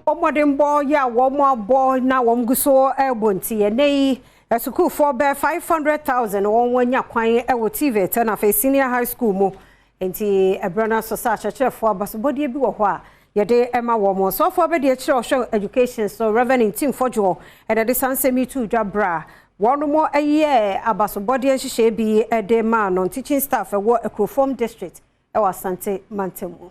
Wɔmmɔdenbɔ yɛ a wɔn abɔ na wɔn gu so rebɔ nti, ɛnnɛ yi asukuufoɔ bɛyɛ 500,000 wɔn anya kwan wɔ TVET na afei senior high school mu. Nti ɛberɛ no aso sɛ akyerɛkyerɛfoɔ abasobɔdeɛ bi wɔ hɔ a yɛde ma wɔn. Ɔsɔfoɔ abɛdi akyerɛ ɔhwɛ education so, Reverend Ntim Fordjour, ɛna de saa nsɛm yi to dwa berɛ a wɔn yɛ abasobɔdeɛ nhyehyɛe bi de maa no teaching staff ɛwɔ Akrofuom District ɛwɔ Asante mantam mu.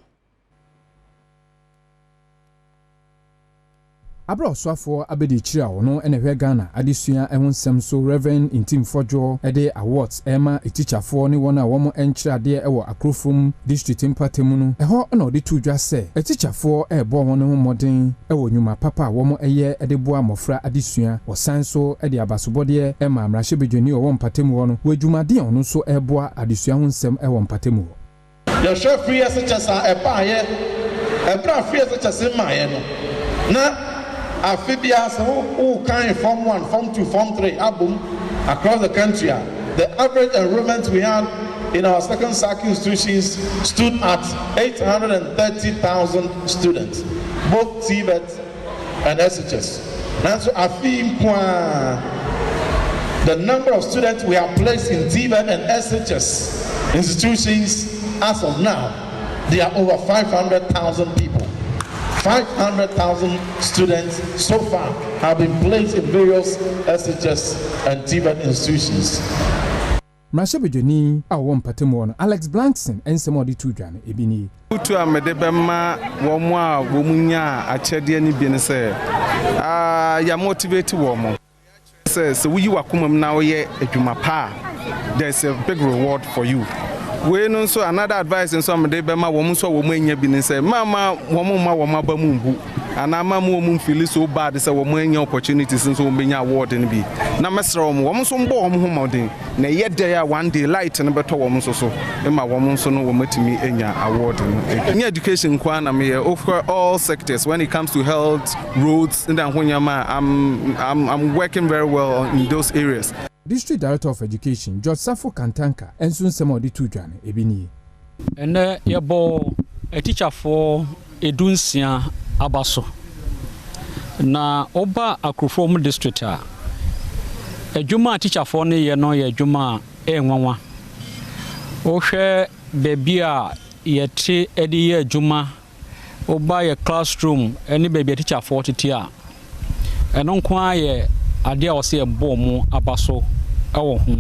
Abere ɔsoafoɔ abɛdi akyire a ɔno na ɛhwɛ Ghana adesua ho nsɛm so, Reverend Ntim Fordjour, de awards ɛma atikyafoɔ ne wɔn a wɔn nkyerɛ adeɛ wɔ Akrofuom District mpatamu no, ɛhɔ na ɔde to dwa sɛ atikyafoɔ ɛrebɔ wɔn ho mmɔden wɔ nnwuma papa a wɔn yɛ de boa mmɔfra adesua. Ɔsan so de abasobɔdeɛ ma mmarahyɛbadwani a ɔwɔ mpatamu hɔ no wɔ adwumaden a ɔno nso ɛreboa adesua ho nsɛm wɔ mpatamu hɔ. Yɛhwɛ free SHS a ɛbaayɛ, ɛberɛ a free SHS mmaeɛ no, na afe biara sɛ wokan form 1, form 2, form 3 abom across the country a, the average enrollment we had in our second cycle institutions stood at 830,000 students, both TVET and SHS. Nanso afe yi nko ara, the number of students we have placed in TVET and SHS institutions as of now, they are over 500,000 people. 500,000 students so far have been placed in various SHS and TVET institutions. Mmarahyɛbadwani a ɔwɔ mpatamu hɔ no, Alex Blankson, nsɛm a ɔde to dwa no ebi nie. Afotu a mede bɛma wɔn a wɔn nya akyɛdeɛ no bi ne sɛ yɛ motivate wɔn sɛ woyi w'akoma mu na woyɛ adwuma pa a, there's a big reward for you. Wei no nso, another advice nso a mede bɛma wɔn nso a wɔn anya bi ne sɛ mama wɔn mma wɔn aba mu mbu anaa ma mu wɔn mfeel so bad sɛ wɔn anya opportunities nso wɔn bɛnya award no bi, na mɛsrɛ wɔn, wɔn nso mbɔ wɔn ho mmɔden na ɛyɛ dɛ a one day light no bɛtɔ wɔn nso so ma wɔn nso no wɔn atumi anya award no. Nyɛ education nko ara na meyɛ, over all sectors when it comes to health, roads ne ho nneɛma, I'm working very well in those areas. District Director of Education, George Safo Kantanka, nso nsɛm a ɔde to dwa no ebi nie. Ɛnɛ yɛbɔ atikyafoɔ 16 aba so, na woba Akrofuom District a, adwuma a tikyafoɔ no yɛ no yɛ adwuma a ɛyɛ nwanwa. Wohwɛ baabi a yɛte de yɛ adwuma, woba yɛ classroom ne baabi a tikyafoɔ tete a, ɛno nko ara yɛ adeɛ a wɔsɛ yɛbɔ mu aba so wɔ ho.